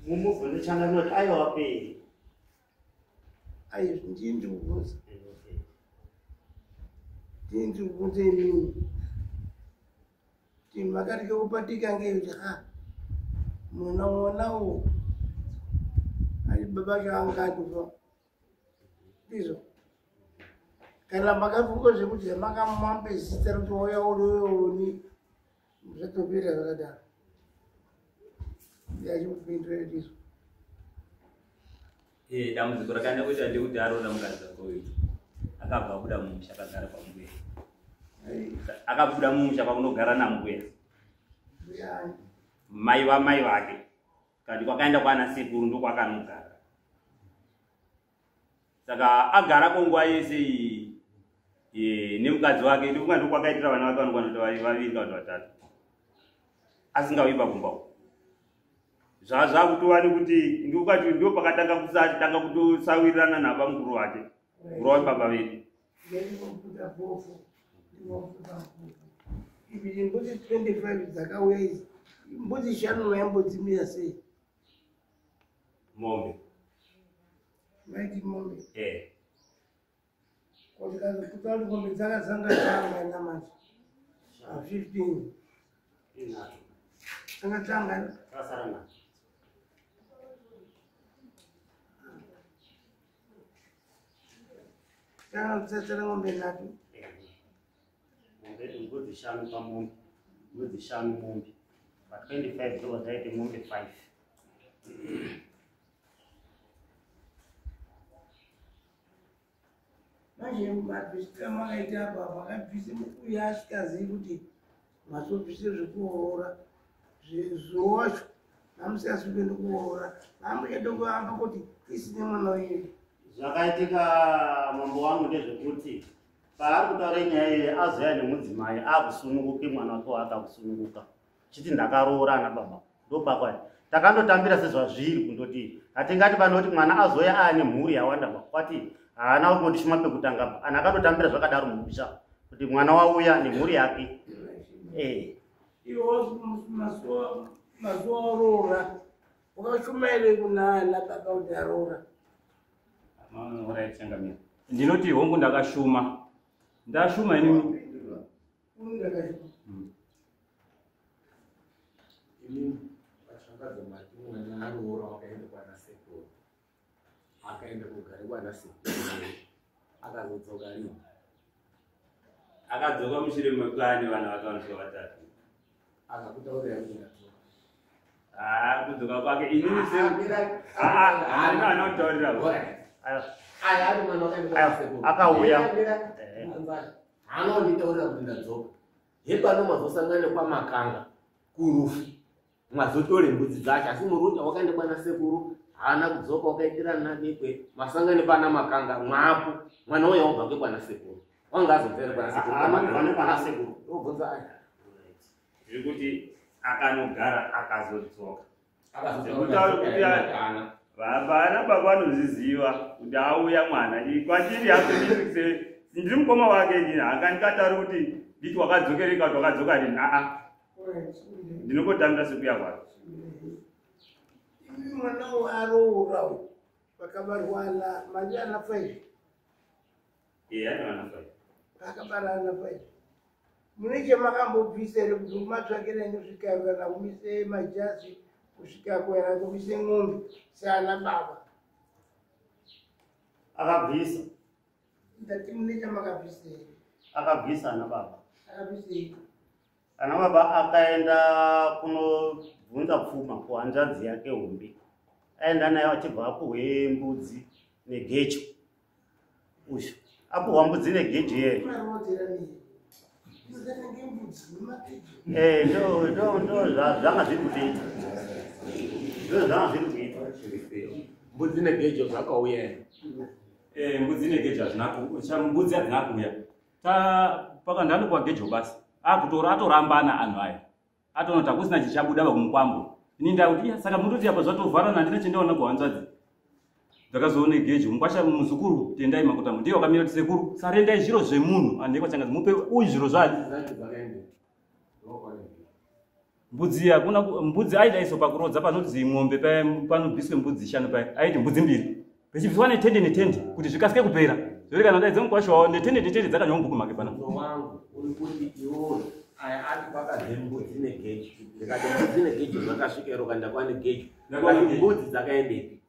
Mumubvunzo changamire kuti aiwa pei. Ayi ndini ndiri kubvunza. Ndini ndiri kubvunza imimi. Kuti makatike kupatika ngei kuti ha mwana mwana uwu ari baba vacho anga atofa. Ndizvo. Kana makafunga zvekuti makamupa zita rekuti wauya urioni zvatopera zvakadaro. Ndachikupindura ndizvo. Dambudziko rakaenda kuita ndekuti aroora mukadzi wake uyu. Akabva abuda mumusha akagara pambuya. Akabuda mumusha kwakunogara nambuya. Mai vamai vake. Kati kwakaenda kwana sekuru ndokwakanogara. Saka agara konguva yese iyi nemukadzi wake ndikunga ndokwakaitira vana vake vanokwana kuti vaviri kana kuti vatatu. Asingauyi pakumba uko. Zvazvakutova nekuti ndokati ndo pakatanga kusatanga kutosawirirana nabamukuru vake. Mukuru wababa vedu. Ndinobuda bofu. Ndinobuda bofu. Ibi mbudzi 25 dzakauya idzi. Mbudzi shanu maimbodzimira sei? Mombe. Maiti mombe. Kuti kuti mombe dzakazanga dzangana manje. 15. Dzanga dzangana. Dzakasara nadzo. Dzanga dzasara mombe nhatu. Mombe mbudzi shanu pamombe. Mbudzi shanu mombe. Pa 25 ndobva dzaite mombe 5. Manje mabvisira makaita apa makabvise mukuyu asikazivi kuti mazobvise zvekuroora. Zuva wacho hamusikazi kuenda kuroora. Hamuchade kuamba kuti isine mwana wenyu. Zvakaitika mambo wangu ndezvekuti paari kutaura nyaya iyi azouya nemudzimai akusununguke mwana wake waakakusununguka. Chiti ndakaroora ana baba. Ndopakwai. Takandotambira sezvazviri kundoti hatingati vanoti mwana azouya aane mhuri yawanda ba. Kwati haana kungotishuma pekutanga ba. Ana akandotambira zvakadaro mumusha kuti mwana wauya nemhuri yake. Iwo mazuva aroora wakashumaire kuna ana baba kuti aroora. Alright, changamire. Ndinoti hongu ndakashuma. Ndashuma ini. Ndakashuma. Ini vachangadzo mati mwana aroora wakaenda kwana sekuru. Akaenda kugara kwana sekuru. Akazodzoka rini? Akadzoka mushure mekwane vana vake vanosvika vatatu. Akakutaurira kuti ndadzoka. Kudzoka kwake inini se anotaurira. Aya ari mwana wakaenda kwana sekuru. Akauya. Anonditaurira kuti ndadzoka. Hepano mazosangana kwaMakanga kurufu. Mwazotore mbudzi dzacho asi muruta wakaenda kwana sekuru haana kudzoka wakaitira nadikwe masangane pana Makanga mwapo mwana uya wabva kwana sekuru wanga azobvera kwana sekuru Anobva nekwana sekuru. Obvunza aya Zviri kuti akanogara akazodzoka. Akazodzoka Kuti vana baba vanozviziva kuti auya mwana. Kwatiri hapo ndiri mukoma wake inini hakandikatauri kuti nditi wakadzokereka kuti wakadzoka rini. Ndinongotambira sekuya kwake. Imi mwana aroora uyu vakabarwa ana mari ana 5. Ane vana 5. Vakabara ana 5. Mune chamakambobvisa here kuti mumatsvakira inosvika kana kumise majasi kusvika kuera kumise ng'ombe saana baba? Akabvisa. Ndati mune chamakabvisa here? Akabvisa ana baba. Ana baba akaenda kunobvunza pfuma kuhanzvadzi yake hombe. Aenda nayo achibva apuhwe mbudzi negejo. Uyu apuhwa mbudzi negejo iyeyo. Ndo ndo ndo zvanga zviri kutoita. Ndo zvanga zviri kuita. Mbudzi negejo zvakauya. Mbudzi negejo hazvina mbudzi hadzina kuuya. Pakandanopuwa gejo basi. Akutora atorambana anhu aya. Atonoti hakusina chichabuda kumukwambo. Ini ndakuti iya saka mundoti apa zvatovharana handina chendaona kuhanzvadzi. Ndakazoona gejo mukwasha muzukuru Tendai Makotamo ndiye wakamira kuti sekuru sarendai zviro zvemunhu anhu ekwachangazi mupe uyu zviro zvake. Mbudzi hakuna mbudzi aida iso pakurodza panonzi mombe paya panobviswe mbudzi 5 paya aiti mbudzi 2 pechibviswa netende netende kuti zvikasike kupera. Zvori kana daidza mukwasha wawo netende netende dzakanyorwa mubhuku make pana. Wangu uri kuti iwowe aya ati kwakabve mbudzi negejo. Ndikati mbudzi negejo zvakasvika ero kana ndakwane gejo. Ndakati mbudzi dzakaendepi?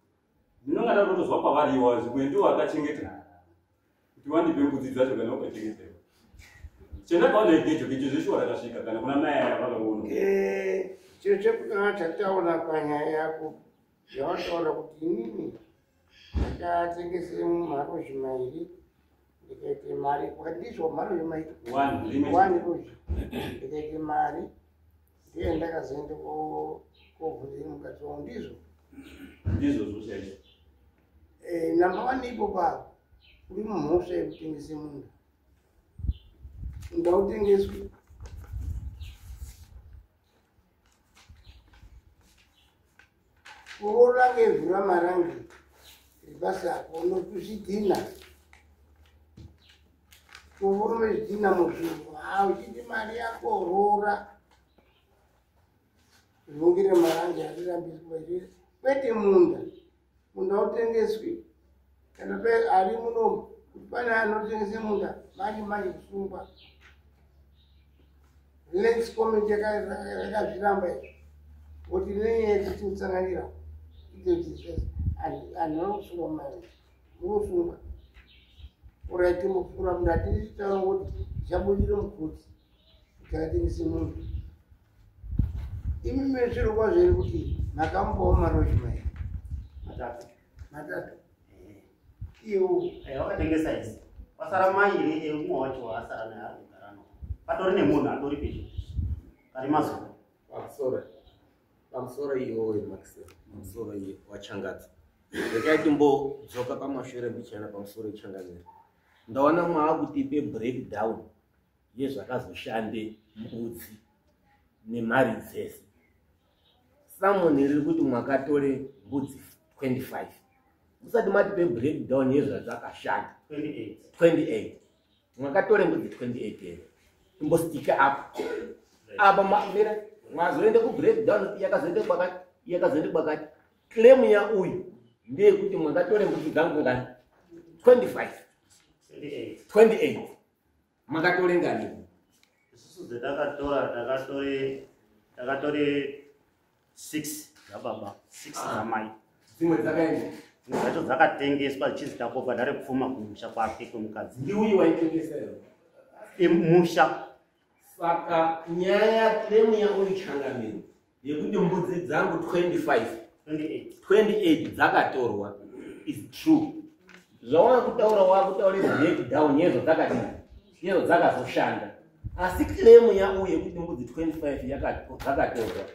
Ndinonga ndatotozwa kwavari iwa zvimwe ndiwo akachengeta. Kuti wandipe mbudzi dzacho kana ukachengeta. Chendakaona gejo gejo zveshuwa rakasvika kana kuna mai aya vakaona. Chiro chekutanga chataura panyaya yako zvawataura kuti inini ndakatengese marozhi mairi ndikaite mari wakandizwa marozhi mairi one rozhi ndikaite mari ndiye ndakazoenda kobvunzira mukadzi wangu ndizvo ndizvozvo chaizvo. Namba one ipo pa uri mumhosva yekutengese munda. Munda utengeswi. Kuroora ngevhu ramarangi ribasa ako unotuzvidhina. Kuvorome zvidhina muzvuru. Uchiti mari yako roora. Zvongere marangi arirambiswa. Kwete munda. Munda utengeswi. Kana ari muno pane anotengese munda manje manje kusungwa. Lands Committee yakazviramba izvo. Kuti nenyaya yekuti kutsanganira anhu anosungwa mari munosungwa. Uraiti mupfura munhu atitaura kuti zvabudire mukoti kuti atengese munhu. Imi zviro kwazvo iri kuti makamupawo marozhi mairi matatu. Matatu. Iwo wakatengesa isi. Wasara mairi eumwe wacho waasara naye ari kugara nawo. Patori nemunhu atori pedyo. Ari mazuva. Pamusoro. Pamusoro iyoyo Maxwell, pamusoro iye wachangadza. Rekai timbodzoka pamashure mbichana pamusoro ichangamira. Ndaona maakutipe breakdown yezvakazoshande mbudzi nemari dzese. Samoni riri kuti mwakatore mbudzi 25. Musati matipe breakdown yezvazvakashanda. 28. 28. Mwakatore mbudzi 28 here. Timbostika up. Apa mira mwazoende ku breakdown yakazoende kwakati yakazoende kwakati. Claim ya uyu ndeyekuti mwakatore mbudzi dzangu ngani? 25. 28. 28. Makatore ngani? Isusu dzatakatora takatore 6 dzababa, 6 dzamai. Dzimwe dzakaenda. Dzimwe dzacho dzakatengeswa zvichinzi takobhadhare pfuma kumusha kwake kwemukadzi. Ndiuyu waitengesa here? Musha. Saka nyaya claim ya uyu changamire yekuti mbudzi dzangu 25 28 28 dzakatorwa is true. Zvawakutaura wakutaura breakdown yezo dzakadini yezo dzakazoshanda. Asi claim ya uyu yekuti mbudzi 25 dzakatorwa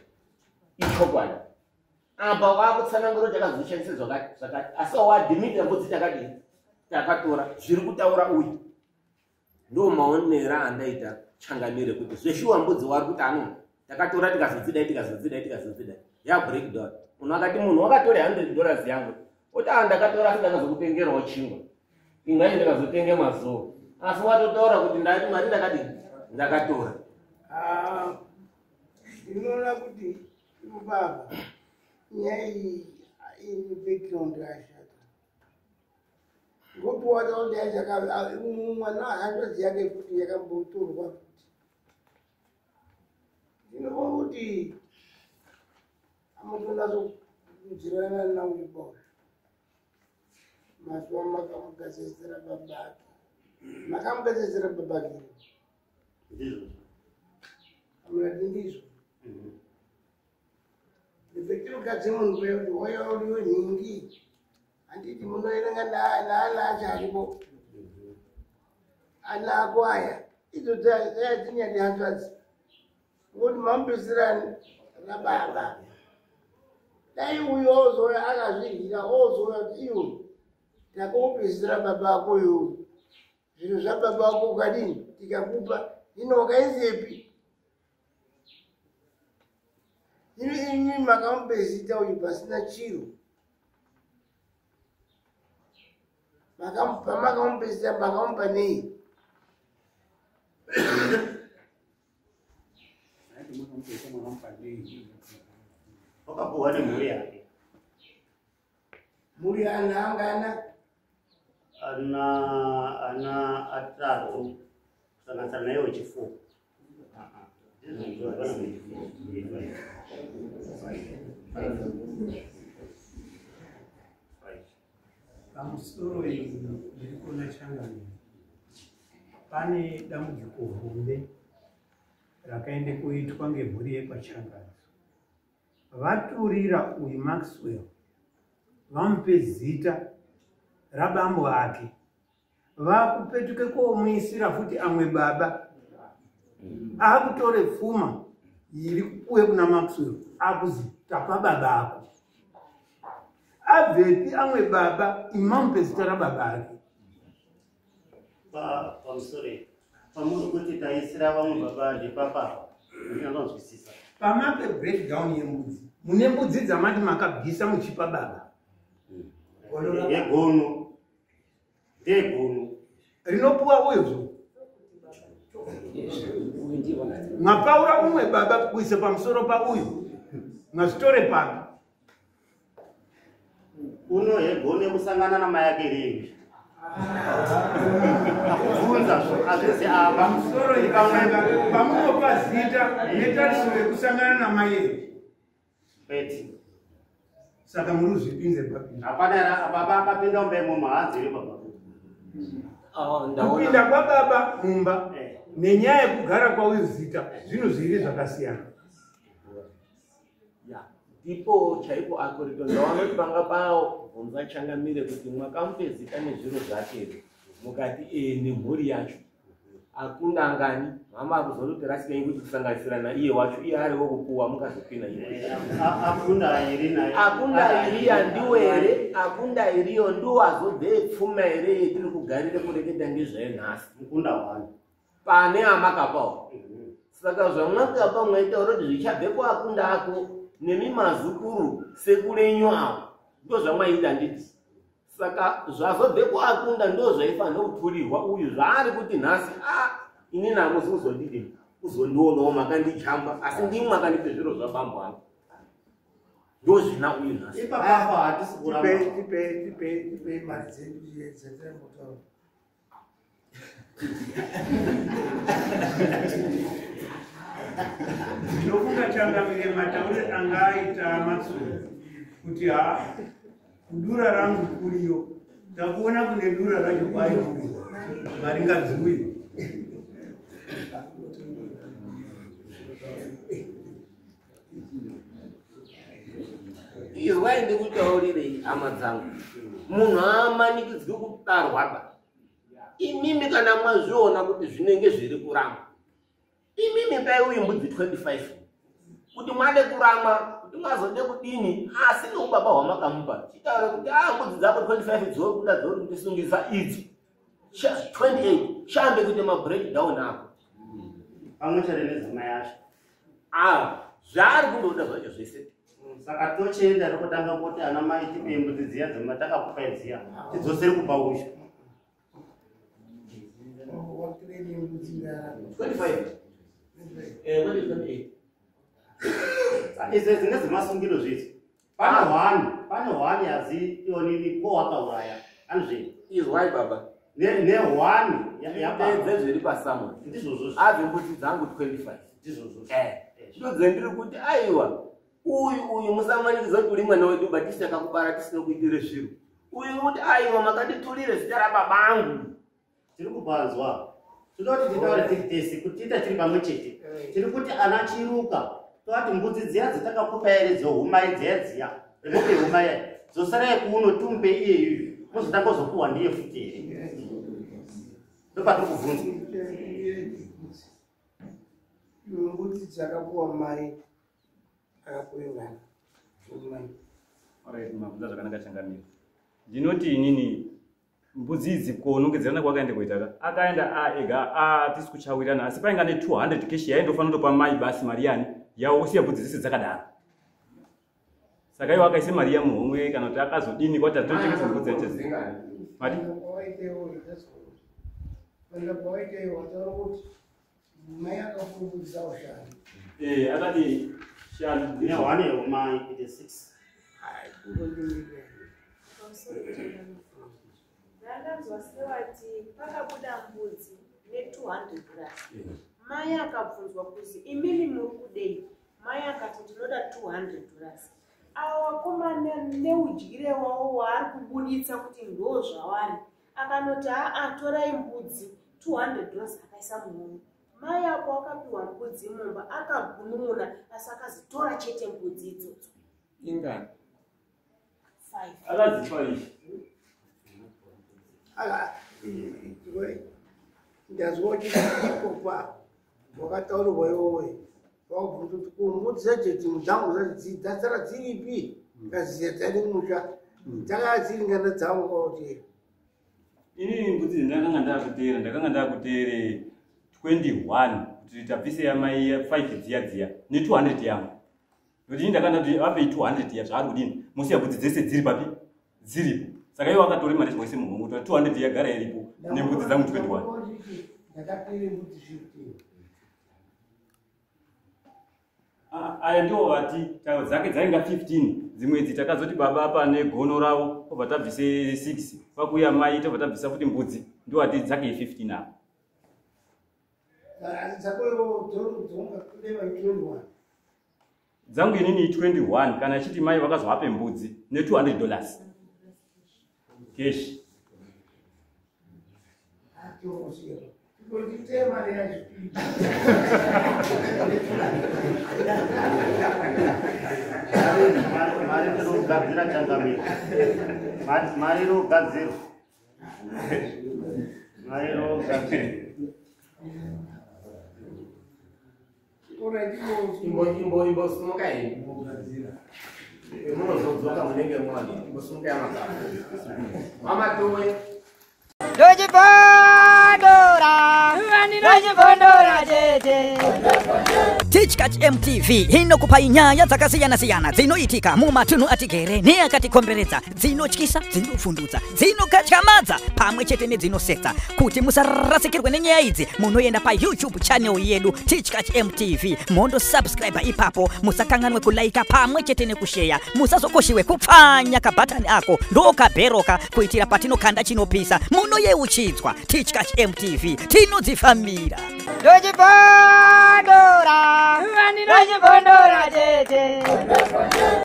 ichokwadi. Apa wakutsanangura kuti takazoshandisa zvakati zvakati asi wadhimita mbudzi takadini takatora zviri kutaura uyu. Ndo maonera andaita changamire kuti zveshuwa mbudzi wari kuti ano takatora tikazodzidai tikazodzidai tikazodzidai ya breakdown. Munhu akati munhu wakatora $100 yangu oti ah ndakatora asi ndakazokutengerawo chingwa imwe ndakazotenga mazuva asi watotaura kuti ndati mari ndakadini ndakatora. Ndinoona kuti baba nyaya iyi ine background yashata. Ngokuti wataura mwana hanzvadzi yake futi yakambotorwa futi. Ndinoona kuti amutonatsokudzirana nauyu baba. Mazuva makamugadzisira baba ake. Makamupa zita rababa ake. Ndizvo. Amurati ndizvo. Ndipetiruka dzemunhu kuya kuti wauya uriwe nhingi. Handiti munoerenga naana acho aripo. Ana ako aya. Idzo dzaya dzinyari hanzvadzi. Ngokuti mamupesirani rababa. Dai uyu ozouya akazvirwira ozouya kuti iwe takupesera baba ako iwe. Zviro zvababa ako ukadini tikakupa hino wakaizepi. Hino imi makamupe zita uyu pasina chiro. Makamupa makamupe zita makamupa nei? Wakapuwa nemhuri yake. Mhuri ana angana? Ana atatu kusanganisira naiye wechifuwo. Ndizvo vana vechifuwo. Pamusoro iyi ndiri kuona changamire pane dambudziko hombe rakaende kuitwa ngemhuri yekwachangadzo. Vaturira uyu Maxwell vamupe zita rabambo ake, vakupetuke komuisira futi amwe baba akutore pfuma iri kupuwe kuna Maxwell akuzi tapa baba ako. Abvepi amwe baba imamupe zita rababa ake? Pamusoro iyi pamuri kuti taisira vamwe baba ndepapa ndinonzwisisa. Pamape breakdown yembudzi, mune mbudzi dzamati makabvisa muchipa baba. Yegono ndegono rinopuwa uyozvo mwapaura umwe baba kuisa pamusoro pauyu mwazvitore papi? Uno yegono yekusangana namai ake ringi akubvunza azvizi apa. Pamusoro pamunopa zita netariso yekusangana namai ere? Kwete. Saka muri kuzvipinze papi? Hapana baba akapinda mumba imomo haanziri baba. Kupinda kwababa mumba nenyaya yekugara kwauyu zita zvinhu zviri zvakasiyana. Ndipo chaipo akorito ndaona kuti panga pabvunza changamire kuti mwakamupe zita nezviro zvake here, mukati ee nemhuri yacho. Akunda angani mama akuzondoti rasikei kuti kusanganisira naiye wacho iye ariwo kupuwa mukazopina iye. Akunda iri naye. Akunda iriya ndiwo here? Akunda iriyo ndiwo azobve pfuma here yetiri kugarire kureketa ngezvayo nhasi? Mukunda wani pane amakapawo. Saka zvamwakapa mwaitaura kuti zvichabve kuakunda ako nemi mazukuru sekurenyu avo ndo zvamwaida nditi. Saka zvazobve kuakunda ndo zvaifanira kuturirwa uyu zvaari kuti nhasi a inini hamuzi kuzondidini kuzondionawo makandichamba asi ndimwe makandipe zviro zvabambo angu ndo zvina uyu nhasi. Ipapapo hatisi kuramba. Tipe tipe tipe mari dzedu dzatirambotaura. Ndinofunga changamire mataure anga aita Maxwell kuti ha kudura rangu kuriyo ndakuona kune dura racho kwaikurirwa mari ngadziuye. Izwai ndikutaurirei hama dzangu, munhu haamanikidzwi kudarwaba. Imimi kana mwazviona kuti zvinenge zviri kuramba, imimi pai uyu mbudzi 25 kuti mwade kurama kuti mwazode kudini, asi neubaba hwamakamupa chitaure kuti a mbudzi dzako 25 dzori kuda dzori kutisungisa idzo 28 shambe kuite mabreakdown ako pamwe chete nedzama yacho. A zvaari kundoda zvacho zvese. Saka tochienda rokutanga kuti ana mai tipe mbudzi dziya dzatakakupai dziya tidzosere kupa uyu. Watireni mbudzi ngara? 25 kwete 28. Izvo dzine dzemasungiro zvidzi pane hwani pane hwani yazi ionini ko wakauraya anozvei. Izwai baba. Nehwani yapedze zviri pasamwe. Ndizvozvo. Abve mbudzi dzangu 25. Ndizvozvo. Ndodzendiri kuti aiwa uyu uyu musamanikidza kuti uri mwana wedu batisi akakubara tisina kuitire zviro. Uyu kuti aiwa makanditulire zita rababa angu. Tiri kupanzwa. Toda kuti titaure tiri tese, kuti tiita tiri pamwe chete. Tiri kuti ana Chiruka, toti mbudzi dziya dzatakakupa here dzohumai dziya dziya. Mupe humai. Dzoserai kuno tumpe iyeyu. Muzotanga kuzopuwa ndiye futi here. Ndopatiri kubvunza. Mbudzi dzakapuwa mai akapuwa ngani? Alright, mabvunza zvakanaka changamire. Ndinoti inini mbudzi idzi kuonongedzerana kwakaenda kuita akaenda ega atisi kuchawirirana, asi painga ne 200 cash yaindofanira kutopa mai basi mari yani yawo usiya mbudzi dzese dzakadaro. Saka iwo akaise mari yamuhomwe kana kuti akazodini kwati atotengesa mbudzi dzacho. Mari? Akati shanu. Ne 1 yehumai ite 6. Ndakanzwa sewati pakabuda mbudzi ne200 dollars. Mai akabvunzwa kuzi imimi muri kudei? Mai akati ndinoda 200 dollars. Ava vakomana neudyire wavo waari kubuditsa kuti ndo zvavari. Akanoti aa torai mbudzi 200 dollars akaisa muhomwe. Mai apo akapiwa mbudzi mumba akagunun'una asi akazitora chete mbudzi idzodzo. Ingani? 5. Akazipa izvi. Ndazwa kuti ikopa wakataurirwa iwowe wakubvunza kuti ko mbudzi dzacho dzimwe dzangu dzasara dziripi? Kaziya dzari musha dzakanga dziri ngana dzangu kuti inini mbudzi ndakanga ndakuteera, ndakanga ndakuteere 21 kuti tabvise yamai 5 dziya dziya ne 200 yangu. Nokuti ini ndakanga ndati vapei 200 ya zvaari kudini musiya mbudzi dzese dziri papi dziripo. Saka iwo akatora mari zvose muhomwe kuti 200 yagara iripo nembudzi dzangu 21. Ndakatere mbudzi 15. Aya ndiwo vati dzake dzainga 15, dzimwe idzi takazoti baba pane gono ravo obva tabvise 6, pakuuya mai tobva tabvisa futi mbudzi, ndiwo ati dzake 15 apa. Asi dzako dzonga kureva 21. Dzangu inini 21 kana achiti mai vakazovape mbudzi ne 200 dollars cash. Mari tinogadzira changamire. Mari inogadzirwa. Mari inogadzirwa. Imbo simuka iyi. Munozodzoka munenge mwani. Imbo simuka yamakapa. Mama tuwe. Ndochibondora chete. Tichkach MTV inokupa nyaya dzakasiyana-siyana dzinoitika mumatunhu atigere neakatikomberedza, dzinotyisa, dzinofundutsa, dzinokatyamadza pamwe chete nedzinosetsa. Kuti musarasikirwe nenyaya idzi, munoenda pa YouTube channel yedu Tichkach MTV, mondo subscribe ipapo, musakanganwe kulaika pamwe chete nekusheya, musazokoshiwe kupfanya kabhatani ako ndokabheroka kuitira patinokanda chinopisa munoyeuchidzwa. Tichkach MTV tinodzifambira. Ndochibondora chete.